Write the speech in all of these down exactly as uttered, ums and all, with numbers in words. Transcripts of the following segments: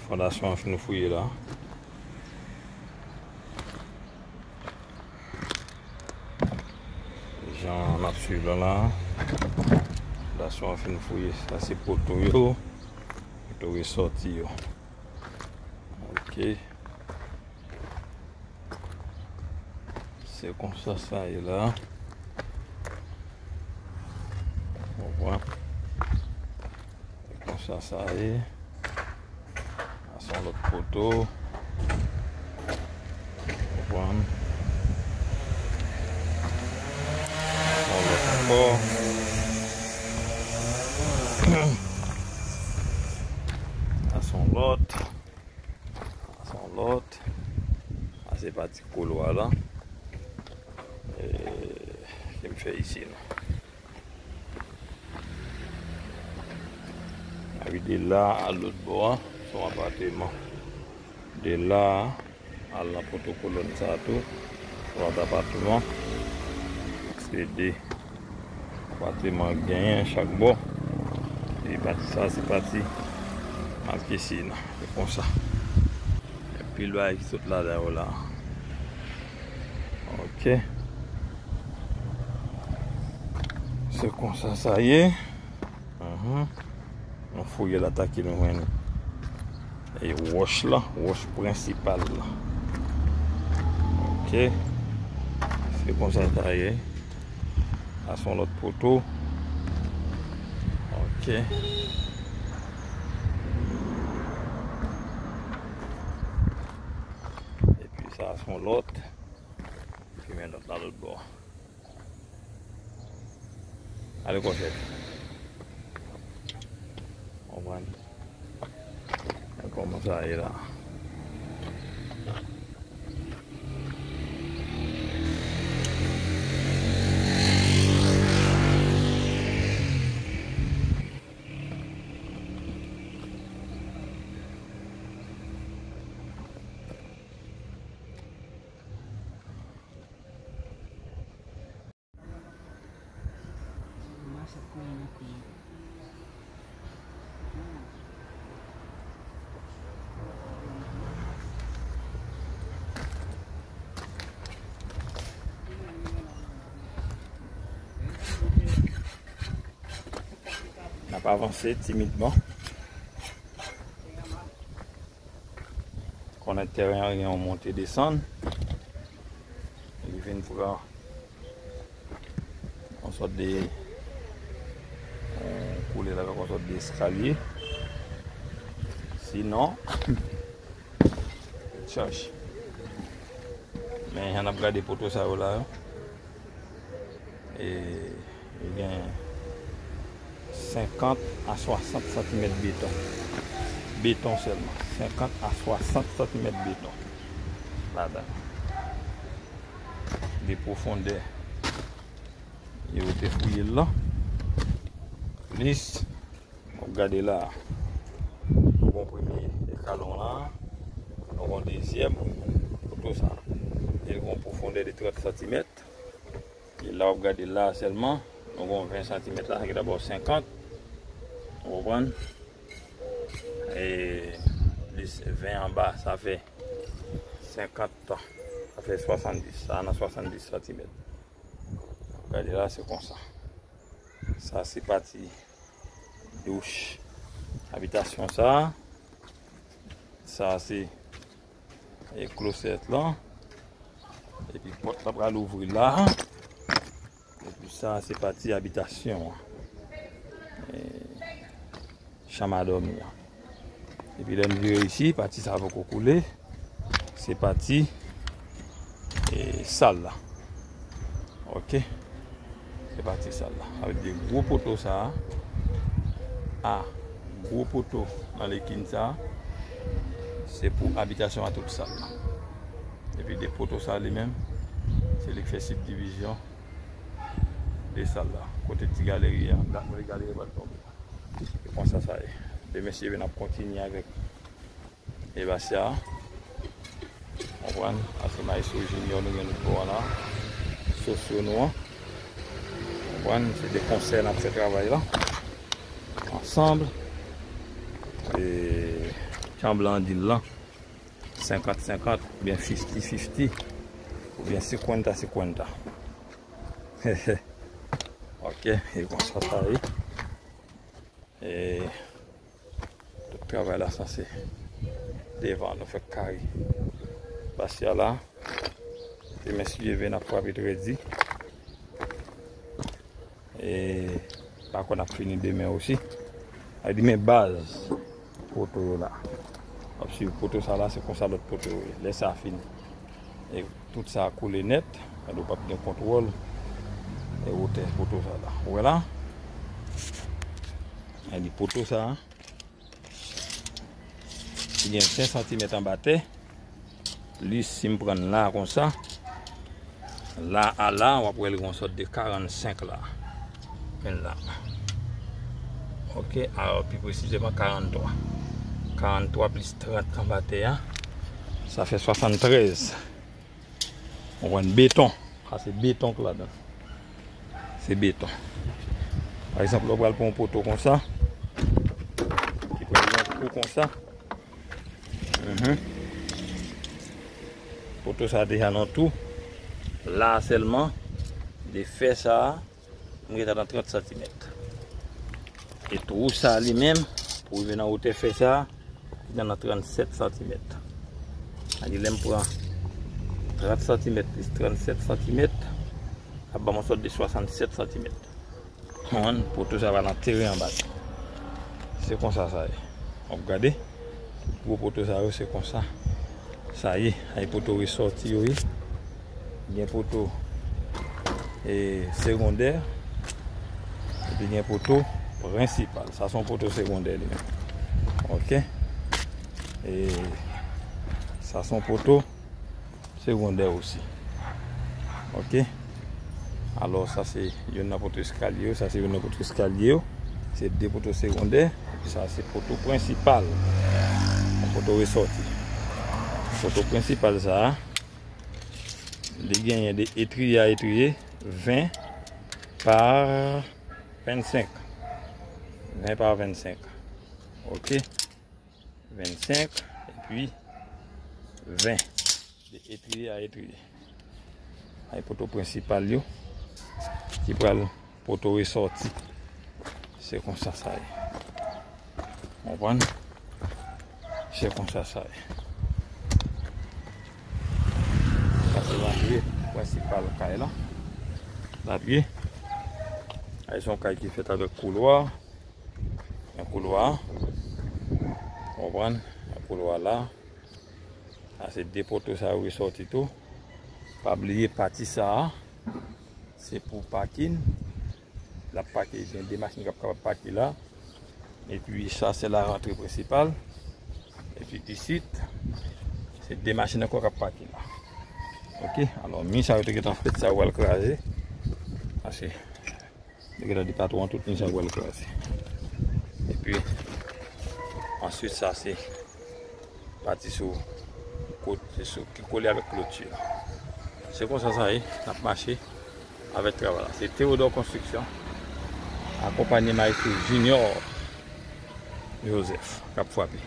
Fondasyon an fin fouye la. Jan n ap swiv lan la. Fondasyon an fin fouye. Sa se poto yo. Poto resòti yo. Ok. Se konsa sa ye la. Ou konprann? Se konsa sa ye. Sa se yon lòt poto. Ou konprann? Sa se yon lòt ankò. Sa se yon lòt. Sa se yon lòt. Sa se pati kolo a la. E, ke m fè isi la. Epi de la al lòt bò a, se yon apatman. De la al nan poto kolòn sa a tou, se yon lòt apatman. Se de apatman k genyen chak bò. E pati sa, se pati marketing nan. Se konsa. Gen pil bagay ki sot ladan yo la. Ok. Se konsa sa ye. Mhm. Nou fouye l atake, nou jwenn e wòch la, wòch prensipal la. Ok. Se konsa sa ye. Sa se yon lòt poto. Ok. Epi sa se yon lòt. Epi men lòt la lòt bò. Ale kòchèt. Konprann? Men kòman sa ye la. N ap avanse timidman. Konnen tèren an gen yon monte desann. Li vin pran yon sòt de, yon koulè la, yon sòt de eskalye. Sinon, chèch. Men jan n ap gade poto sa yo la, yo. E, li gen senkant a swasant santimèt beton. Beton sèlman. Senkant a swasant santimèt beton ladan. De pwofondè yo te fouye l lan. Plis, w ap gade la. Nou gon premye eskalon la. Nou gon dezyèm poto sa. Li gon pwofondè de trant santimèt. E la w ap gade la sèlman, nou gon ven santimèt la, ki dabò senkant. Ou konprann? E plis ven anba, sa fè senkant tan. Sa fè swasanndis. Sa nan swasanndis santimèt. Gade la, se konsa. Sa se pati douch abitasyon sa. Sa se e klozèt lan. Epi pòt la pral ouvri la. Epi sa se pati abitasyon an. E, chanm a dòmi an. Epi lè n vire isi, pati sa poko koule. Se pati, e, sal la. Ok. Se pati sal la. Sa vle di gwo poto sa a, a, gwo poto nan lekin sa a, se pou abitasyon a tout sal la. Epi de poto sa li menm, se li k fè sibdivizyon de sal la. Kote ti galeri a, dat mwen galeri pa t tonbe. Se konsa sa ye. Demen si Dye vle n ap kontinye avèk e basya a. Konprann? Ase Maestro Junior nou gen lòt bò a la. Sosyo nou an. Konprann? Se de konsè n ap fè travay la. Ansanm. E Chanblan an di l lan, senkant senkant, oubyen fifty fifty, oubyen cinquanta cinquanta. Ok, e konsa sa ye. E tout travay la sanse devan nou fèk kare. Basya la, demen si Dye vle n ap frape trè di. E pa konn ap fini demen osi. A di men baz poto yo la. W ap swiv poto sa la, se konsa lòt poto yo ye. Lè sa fini. E tout sa koule nèt, gade w p ap gen kontwòl e wotè poto sa la. Ou wè la? Gade poto sa. Li gen ven santimèt anba tè. Plis si m pran la konsa. La a la, w ap wè l gen yon sòt de karannsenk la. Men la. Ok, alò pi presizeman karanntwa. Karanntwa plis trant anba tè a, sa fè swasanntrèz. Ou konprann? Beton. Sa se beton k ladan. Se beton. Pa egzanp, lè w pral pran yon poto konsa, ki pral yon kou konsa. Mhm. Poto sa deja nan tou. La sèlman, de fè sa, m gentan nan trant santimèt. E twou sa li menm, pou rive nan wotè fè sa, li nan trannsèt santimèt. Sa di lè m pran trant santimèt plis trannsèt santimèt, sa ap ban m yon sòt de swasannsèt santimèt. Konprann? Poto sa va nan teren anba. Se konsa sa ye. W ap gade. Gwo poto sa yo, se konsa sa ye. Ay poto resòti yo ye. Gen poto, e, segondè. Epi gen poto prensipal. Sa se yon poto segondè li menm. Ok. E sa se yon poto segondè osi. Ok. Alò, sa se youn nan poto eskalye yo, sa se youn nan poto eskalye yo. Se de poto segondè, epi sa se poto prensipal. Yon poto resòti. Poto prensipal sa a, li genyen de etriye a etriye, ven pa vennsenk. Ven pa vennsenk. Ok. Vennsenk, epi ven. De etriye a etriye. Ay poto prensipal yo, ki pral poto resòti. Se konsa sa ye. Konprann? Se konsa sa ye. Sa se lantre prensipal kay la. Lantre. Ay se yon kay ki fèt avèk koulwa. Yon koulwa. Konprann? Yon koulwa la. Sa se de poto sa yo resòti tou. Pa bliye pati sa a, se pou pakin. L ap pake, gen de machin k ap kapab pake la. Epi sa se la rantre prensipal. Epi isit, se de machin ankò k ap pake la. Ok, alò mi sa yo te gentan fèt, sa yo pral kraze. Pase Nèg la di patwon an tout mi sa pral kraze. Epi answit sa se pati sou kot, sou ki kole avèk kloti a. Se konsa sa ye, n ap mache avèk travay la. Se Theodore Construction, akonpanye Maestro Junior Joseph k ap frape.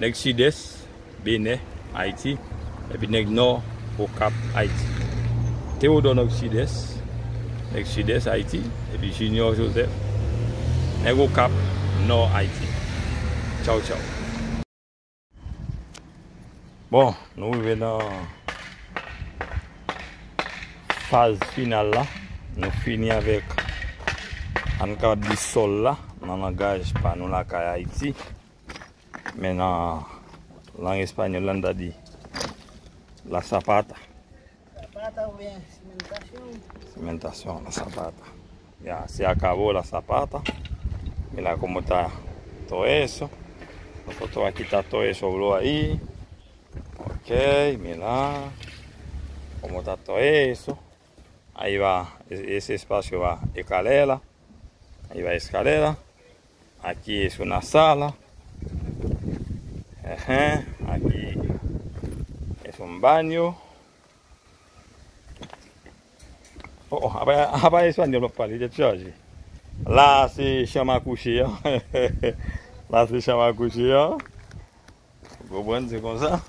Nèg Sidès, Benè, Ayiti, epi nèg Nò, Okap, Ayiti. Theodore nèg Sidès, nèg Sidès, Ayiti, epi Junior Joseph, nèg Okap, Nò, Ayiti. Tchaw, tchaw. Bon, nou rive nan faz final la. Nou fini avèk, ann kapab di sòl la, nan langaj pa nou lakay Ayiti. Men nan lang espanyòl la, n ta di la zapata. Zapata oubyen simentasyon. Simentasyon, la zapata. Ya, se acabó la zapata. Mira cómo está todo eso. Nosotros aquí está todo eso, bro, ahí. Ok, mira cómo está todo eso. Ahí va, e- ese espacio va escalera. Ahí va escalera. Aquí es una sala. Ajá, aquí es un baño. Oh, oh, apa, apa espanyòl w ap pale, tèt chaje. La se chanm a kouche an. La se chanm a kouche an. Konprann, se konsa.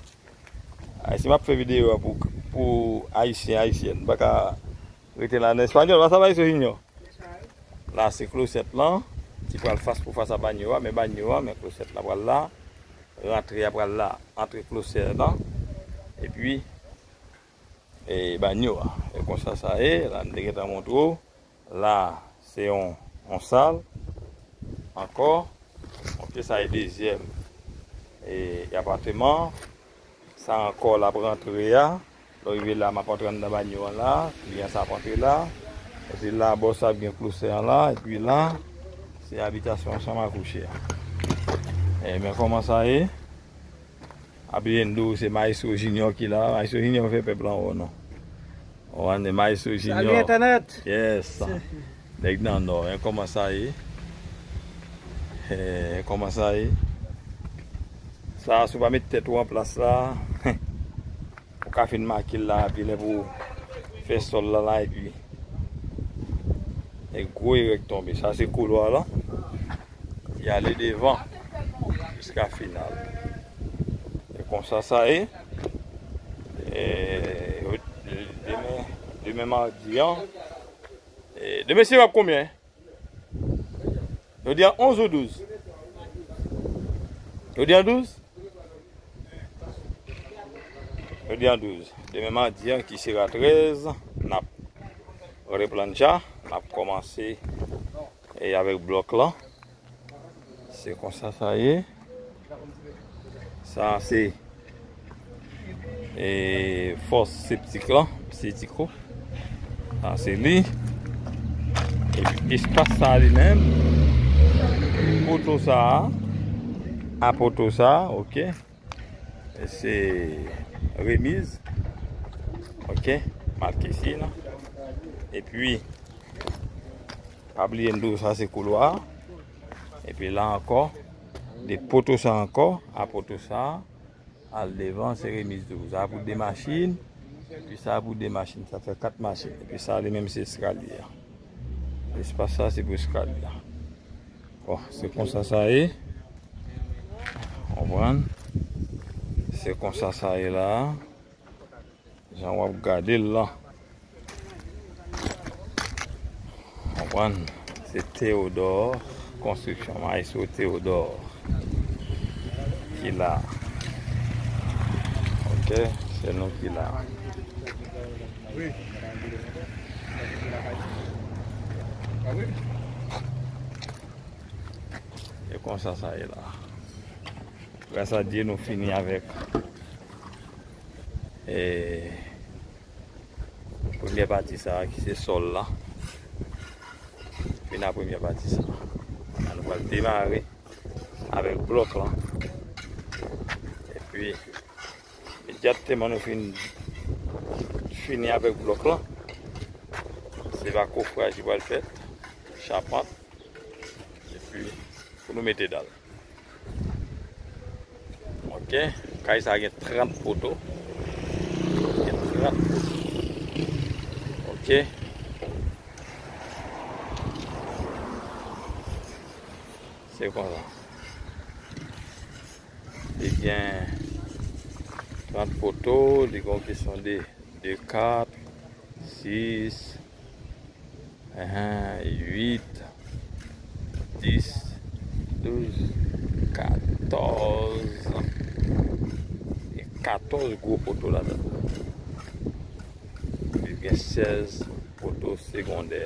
Ay, si m ap fè videyo a pou, pou Ayisyen, Ayisyèn, m pa ka rete la nan espanyòl. Pasa bay so Junior. La se klosèt lan ki pral fas pou fas a banyo a, men banyo a, men klosèt la pral la, rantre a pral la, antre klosèt lan, epi e banyo a. E konsa sa ye, la m te gentan montre w. La, se yon, yon sal ankò. Ok, sa e dezyèm e, e apartman. Sa ankò l ap rantre a. Lè w rive la, m ap antre anndan banyo an la. Kliyan sa ap antre la. Epi la, bò sa ap gen klosè an la. Epi la, se abitasyon chanm a kouche a. E men kòman sa ye? Abiendo, se Maestro Junior ki la. Maestro Junior fè pèp lan wè non. Ou konprann, Maestro Junior. Salut, Internet. Yes. Nèg nan nò, en kòman sa ye? Eh, kòman sa ye? Sa, si w pa met tèt ou an plas la, ou ka fin make l la, epi lè pou fè sòl la, la, epi e gwo erè k tonbe. Sa, se koulwa la. Y ale devan jiska final. E konsa sa ye. E, demen, demen madi an. E, demen se w ap konbyen? Jodi a onz ou douz? Jodi a douz? Jodi a douz. Demen madi an ki sera trèz, n ap replancha, n ap kòmanse e avèk blòk lan. Se konsa sa ye. Sa se e fòs septik lan, septiko. Sa se li. Epi espas sa li menm, poto sa a, a poto sa a, ok. E se remiz, ok, marquesina. Epi pa bliye m di w sa se koulwa. Epi la ankò, de poto sa ankò, a poto sa, al devan, se remiz tou. Sa pou de machin, epi sa pou de machin. Sa fè kat machin. Epi sa li menm se eskalye a. Espas sa se pou eskalye a. Bon, se konsa sa ye. Konprann? Se konsa sa ye la. Jan w ap gade l lan. Konprann? Se Théodore Construction, Maestro Théodore ki la. Ok, se nou ki la. E konsa sa ye la. Gras a Dye, nou fini avèk e, premyè pati sa a ki se sòl la. Fini a premyè pati sa a. La nou pral demare avèk blòk lan. Epi, imedyatman nou fin fini avèk blòk lan, se pa kofraj ki pral fèt, chapant, epi pou nou mete dal. Ok, kay sa gen trant poto. Gen trant poto. Ok. Se konsa. Li gen trant poto, li gen yon kesyon de de, kat, sis, uit, dis, douz, katòz. Gen katòz gwo poto ladan. Epi gen sèz poto segondè.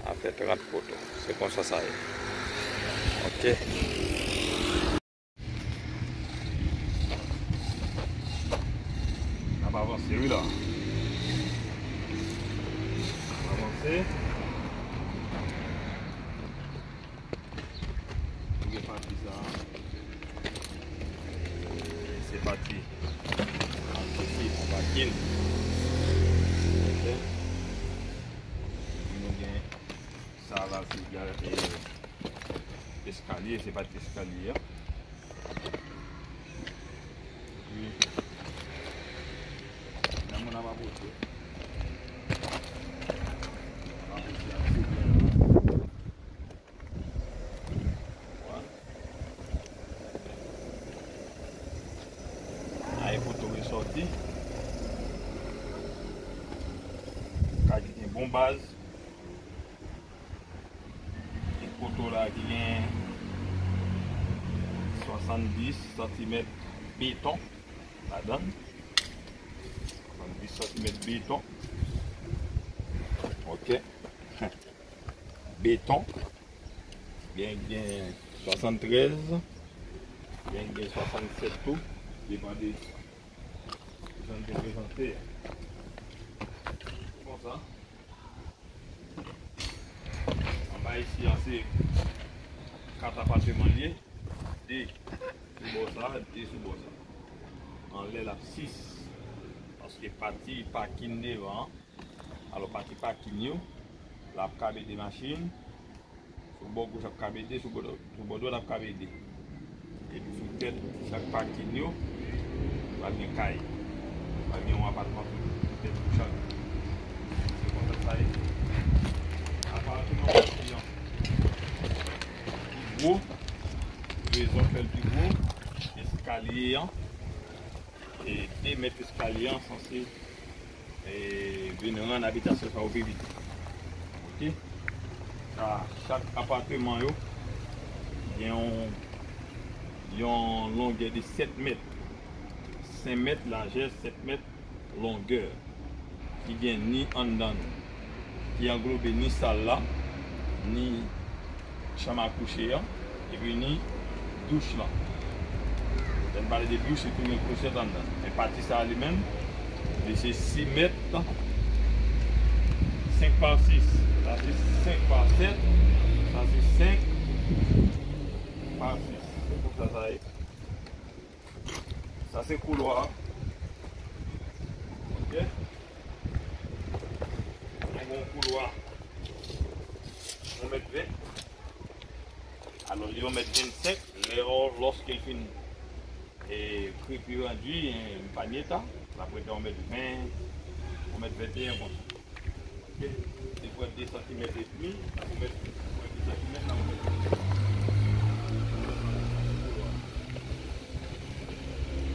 Sa fè trant poto. Se konsa sa ye. Ok. N ap avanse wi la. N ap avanse. Nou gen pati sa. E se pati. Pati ki pou pakin. Ok. Epi nou gen sa la, se gade, e, eskalye, se pati eskalye a. Epi, nan moun ap apoze. Ap apoze ak soulye. Vwala. Baz, e poto la ki gen swasanndis santimèt beton ladan l. Swasanndis santimèt beton. Ok. Beton. Gen, gen swasanntrèz. Gen, gen swasannsèt tou. Depann de jan l te prezante a. Konsa. Anba isi a se kat apatman l ye. De sou bò sa, de sou bò sa. Anlè l ap sis. Paske pati pakin devan an. Alò, pati pakin yo, l ap kabe de machin. Sou bò goch ap kabe de, sou bò, sou bò dwat ap kabe de. Epi sou tèt chak pakin yo, pral gen kay. Pral gen yon apatman pou tèt pou chak. Se konsa sa ye. Apatman pati an pi gwo, rezon k fè l pi gwo, eskalye an. E de mèt eskalye an sanse e, vin rann abitasyon sa yo pi vit. Ok? Sa, chak apatman yo gen yon, yon longè de sèt mèt. Senk mèt lajè, sèt mèt longè. Ki gen ni anndan, ki anglobe ni sal la, ni chanm a kouche an, epi ni douch lan. Lè n pale de douch, se tou gen klozèt anndan. Men pati sa a li menm, li se sis mèt, senk pa sis. Sa se senk pa sèt. Sa se senk pa sis. Se konsa sa ye. Sa se koulwa a. Ok. Gen yon koulwa yon mèt ven. Alò, li yon mèt vennsenk. Lè, lòske l fin, e, krepi randi, e, panye ta, l ap rete yon mèt ven, yon mèt venteyen konsa. Ok. Li pran de santimèt edmi, l ap mèt, pran de santimèt, l ap mèt.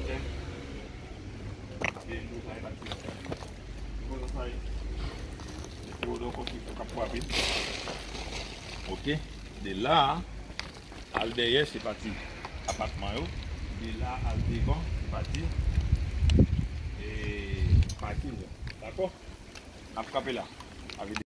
Ok. Gen dlo sa e pati. Se konsa sa ye. Se odò konstriksyon k ap frape. Ok. De la a, al dèyè, se pati apatman yo. De la a, al devan, se pati, e, pakin yo. Dakò? N ap kanpe la.